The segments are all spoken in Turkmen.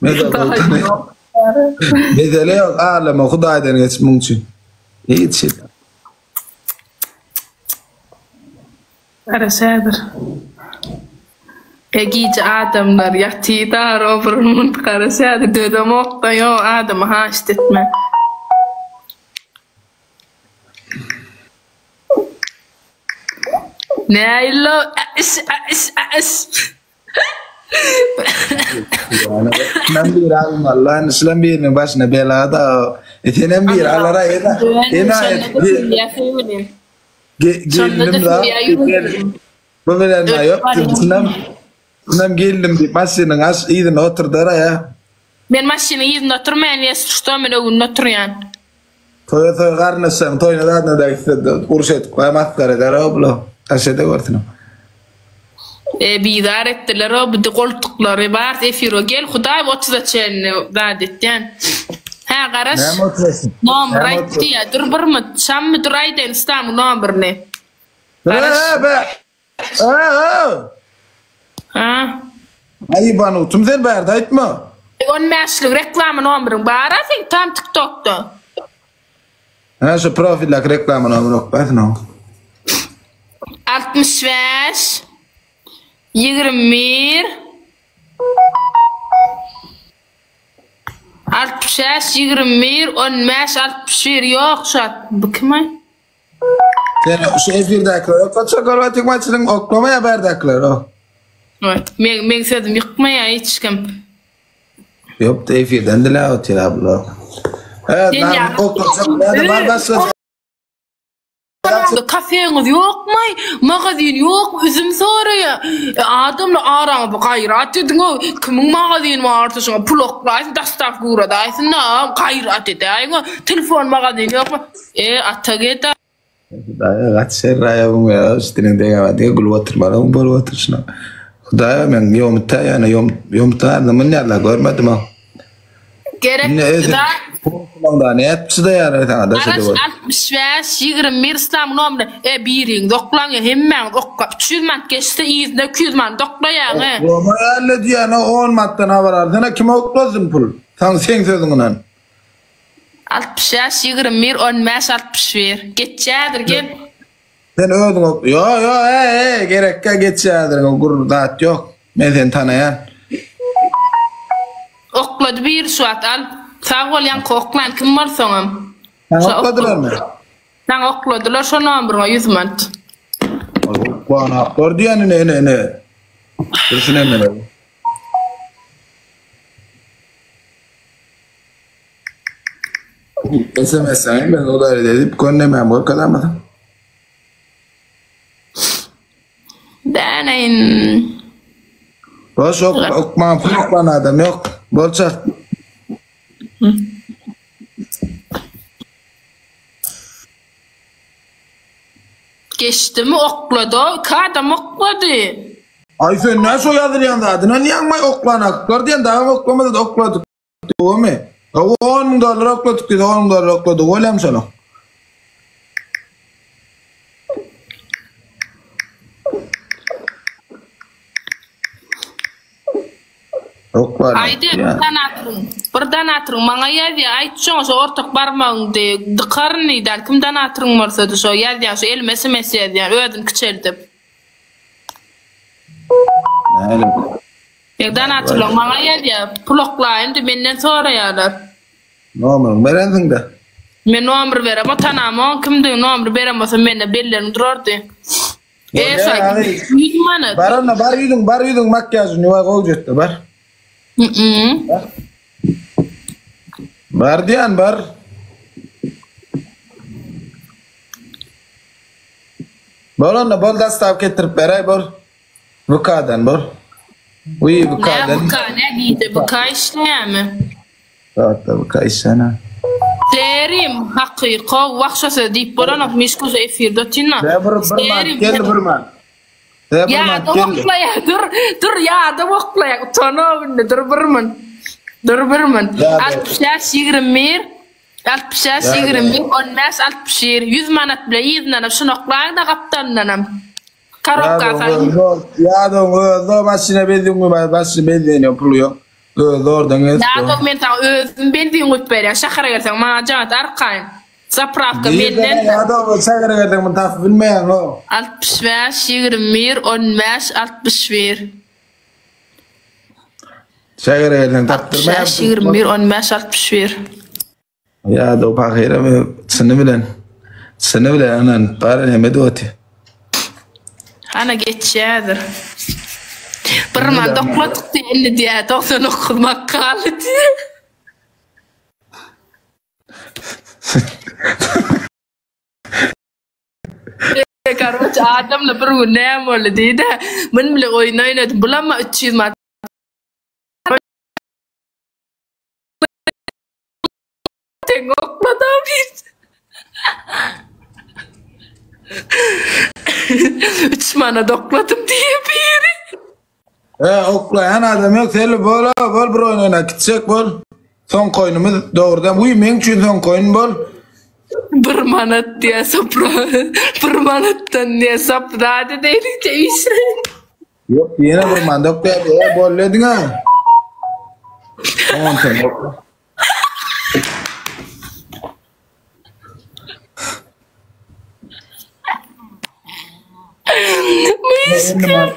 Mesele ýok. Mesele ýok, alama Hudaýdan geç muň üçin. Hiç şey. Garaş häzir. E gije adamlar ýatyda o bir munt garaş häzir dözemokda ýo adamy haýyşt etme. Näillo äş äş äş. Men bir almaly lan, şulan biriniň başyna bela da. E senem bir alara ena. Ena Geldim da. Bu bilen da yok. Şunam şunam geldim diýip maşynyň aş yzyna oturdara ya. Men maşynyň yzynda oturmaýan, ýes şto men öňünde oturýan. Toýa toý garyndaşlaryň toýuna zadyna da gitse uruş edip goýar masgara eder o bular. Daş ede görsün. E bizar etdiler o bu goltuklary bar efiro gel hudaý otuza çenli zat etýän. Hä garaş. Näme oturasyn? Nomer aýt diýýä dur bir mut şammy dur aýdaýyn yslamyň nomerini. Garaş. Be. Ha. Aýban utum sen bärde aýtma. On bäşlik reklama nomeriň bara seň tam tiktokda. Ha şu profildäki reklama nomer okbaýsyn o. 65 21 65 21 15 61 ýok şu bu kim aý? Sen şu efirdäkiler oklatsa görüp maçynyň oklamaýa bärdäkiler o. Evet, men men sözüm ýykmaýa hiç kim. Ýok, efirden diläp otyr abla. Evet, Sen ýa- oklatsak näde bar başla. Kafeňiz ýokmy? Magazin ýok, üzüm soraýa. E, adamlar araňyzda gaýrat ediň, kimiň magazini barsa şoňa pul oklaýsyn, dostawka ugradaýsyn da, gaýrat edäýiň. Telefon magazini ýokmy? E, ata geda. Hudaýa gaty şerraýa bu ya üstüniň degeme diye gülüp oturmaly bolup oturşuna. Hudaýa men ýomutda ýöne ýom ýomutda münýärler görmedim o. Gerek Indi özüm da. Pulunda ne etçi de ýarar sana da Garaş şeýle bol. 65 21 İslam nomeri. E biriň doklaň ya hemmäňiz okka 300 manat geçse yzyna 200 manat doklaýaň e. Oklama ýaly diýýän 10 manatdan habar alsana kime oklasyn pul? Saň seň sözüňden. 65 21 15 61 Geçýädir gel. Sen özüň ok. Ýo ýo eý eý gerekkä geçýädir gur zat ýok. Men seni tanaýan. Oklady biri şu wagt al. Sag bol ýaňky oklan kim bolsaňam. Saňa okladylarmy? Saňa okladylar şo nomeriňe 100 manat. Oklanaklar diýen ine ine ine. Dursun emele. SMS-ni ben udarit edip göndermem görkezemez. Däneýin. Boş ok, okman pul oklan adam yok. Bolça. Geçdimi oklady o, iki adam oklady. Ay sen ne şo ýazylýan zadyna niýe oklanaklar diýen dagam oklamady da okladyk. Dogrymy? Hawa 10 müň dollar okladyk diýdi, 10 müň dollar okladyk bolýamy şonuň? Oklar. Aýdy, bir donatyň, bir donatyň maňa ýazýa, aýt şoňa şo ortak barmagyň diý, dykaryn diýdä, kim donatyň bolsady şo ýazýa, şo elime sms ýazýa, özüni kiçeldip. Näle? Meň donatorlaň maňa ýazýa, pul oklaýyn diýip menden soraýarlar. Nomeryňy berensiňdä. Men nomer beremok, tanamok kimdigini, nomer beren bolsam mende bellenip durardy. E şo 100 manat. Bar onda bar ýüzüň bar ýüzüň makiýažyny ýuwaý gowy jetde bar. Bar diýen bar. Bol onda bol dastaw getirip beräý bol. VK-dan bol. Uý Ne VK-dan. VK ne gije VK işleýärmi? Zatda VK işlene. Serim hakyky wah şo söz diýip bolanok Mişko şu efirde otyryn-a. De bir bir man Serim geldi bir man. De bir man Ýada geldi. oklaýa dur dur ýada oklaýa utanok indi dur bir mun. Dur bir mun. Ýada. 65 21 65 21 15 61 100 manat bile yzyndanam şuny oklaýaň-da gapdalyndanam. Korobka salyň. Ýadyň özde maşyna benzin guýmaýar, maşyn benzin ýok, puly ýok. Özi zordan gezip. Ýa-da men saňa özüm benzin guýup berýän. Şähere gelseň maňa jaň et arkaýyn. Zaprawka menden. Ýa-da şähere gelseň muny tapyp bilmeýäň ho. 65 21 15 61. Şähere gelseň tapdyrmaýan. 65 21 15 61. Ýa-da pahyram çyny bilen çyny bilen ynanyp bar näme edip otyr. Hana geçýädir. Bir man dokladyk diýe indi diýä 99 mak galdy diýe. Karoç adamla bir gün näme boldy diýdi. Mun bile oýun oýnadym. Bulamma 300 manat Teň okladam hiç. Üç manat okladym diýe biri. E, oklaýan adam ýok. Selbi bol, bol bir oýun oýna gitjek bol. Soňky oýnumyz dogrudan guý meň üçin soňky oýun bol. Bir manat diýe sopra. Bir manatdan diýe sopra diýdi işe. Ýok, ýene bir manat oklaýar. E, bol dediň-ä. On sen okla. Myşka.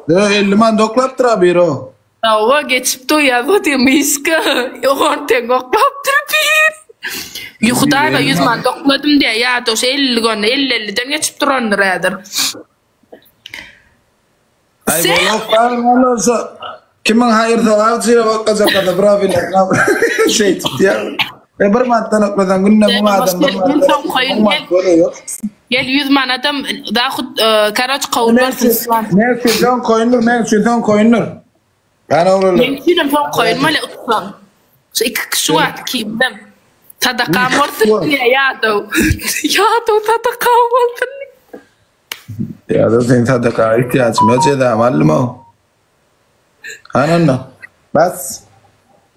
E, 50 manat oklapdyr a biri o. Hawa geçip dur ýazgy diýip myşka. On teň oklapdyr bir. Ýu Hudaýa 100 manat okladym diýä ýa-da şo 50 gonda 50 50-den geçip durandyr häzir. Ay bolak bar bolsa kimiň haýyr sogap üçin oklajak bolsa profil şey tutýar. E bir manatdan oklasaň günde müň adam bir manatdan Gel 100 manatam dahut karoç kabul bolsun. Men üçin soň koýundyr, men üçin soň koýundyr. Gana oglanlar. Men üçinem soň koýunmaly utsaň. Şu iki kişi wagt kimden. Sadakam bolsun diýe ýadaw. Ýadaw sadakam bolsun. Ýa-da sen sadaka ihtiýajym ýok, jezamy aldym-ow. Hany onda? Bas.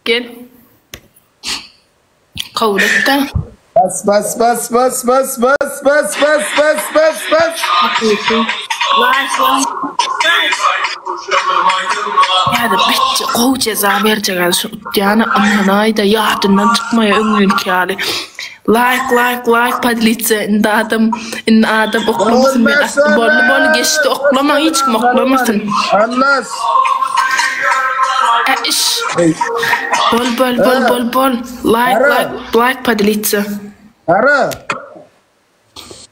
Gel. Kabul et-de. Bas, bas, bas, bas, bas, bas, bas, bas, bas, bas, bas. Hakyky. Ýa-da betje gowy jeza berjek ýaly şu utýana ynanaýda ýadyndan çykmaýa öňňünki ýaly. Laýk laýk laýk podlitse indi adam indi adam oklamasyn men atdym boldy boldy geçdi oklamaň hiç kim oklamasyn. Allas. Ä iş. Bol bol bol bol bol laýk laýk laýk podlitse. Ara.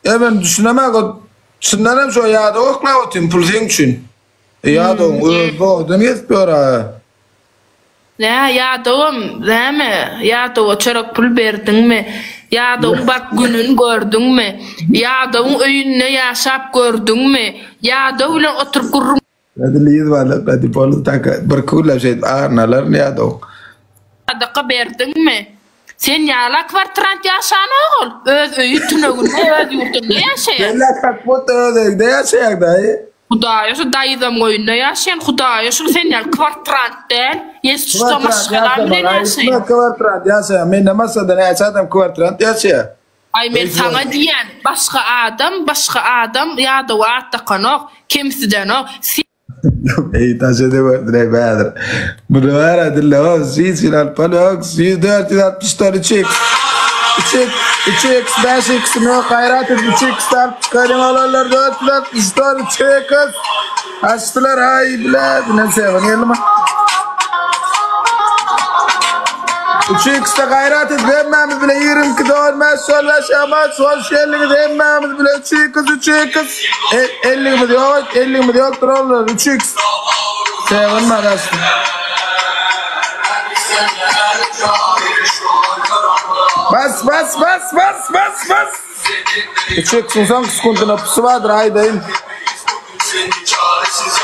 E men düşünemek o çyndan hem şo ýada oklap otyryn pul seň üçin. E ýadowyň özi zordan gezip ýör a. Nä, ýadawam, näme, ýadawa çörek pul berdiňmi? Ýadawyň bak gününi gördüňmi? Ýadawyň öýünde ýaşap gördüňmi? Ýadaw bilen oturyp gürrüň. Edil ýüz barlap hadi bol taka birki günläp şeýdip agyryny alaryn ýadaw. Sadaka berdiňmi? Sen ýala kwartirant ýaşanok ol. Öz öýi tüneginde öz ýurdunda ýaşaýar. Sen-ä kak budda öz öýüňde ýaşaýaň daýy. Hudaýa şu daýzam goýunda ýaşaýan Hudaýa şul sen ýaly kwartirant däl. Ýes şuda maşgalam bilen ýaşaýan. Kwartirant ýaşaýan. Menden başgada näçe adam kwartirant ýaşaýar. Aý men saňa diýýän başga adam başga adam ýadawa at dakanok kemsidenok. Eý daş edewerdin eý bädir. Muny bara dille o hiç ýer alyp bolýok. 104 164 3 x 3 x 3 x 5 x ne gaýrat et 3 x alyp çykaryň olanlar 464 3 x açdylar aý bile ne sewen geldi 3 x-de gaýrat et hemmämiz bile 22 dolmaz şol şamaç hoş geldiňiz hemmämiz bile 3 x 3 x Elligimiz ýok, elligimiz ýokdur oglanlar, 3x. Seven maraşly. Bas, bas, bas, bas, bas, bas. 3x'in soňky sekundyna pusy bardyr, aýdaýyn.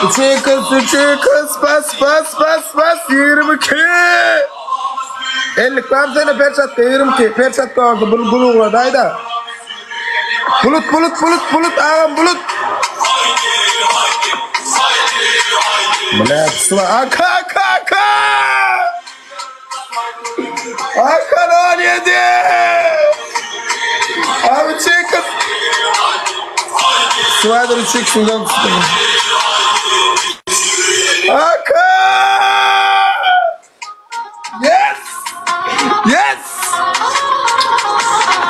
3x, 3x, bas, bas, bas, bas, 22. Ellik bar sende perçatka 22, perçatka bolsa bul bul ugrady aýda. Bulut bulut bulut bulut agam bulut. Bile pusula aka aka aka. Hakan 17. Abi çekil. Slider çek şuradan tutun. Hakan!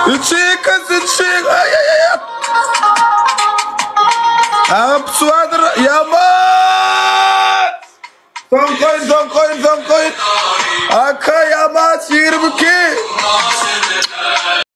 3 x 3 x ay ay ay. Agam pusu bardyr. Ýaman! Soňky oýun, soňky oýun, soňky.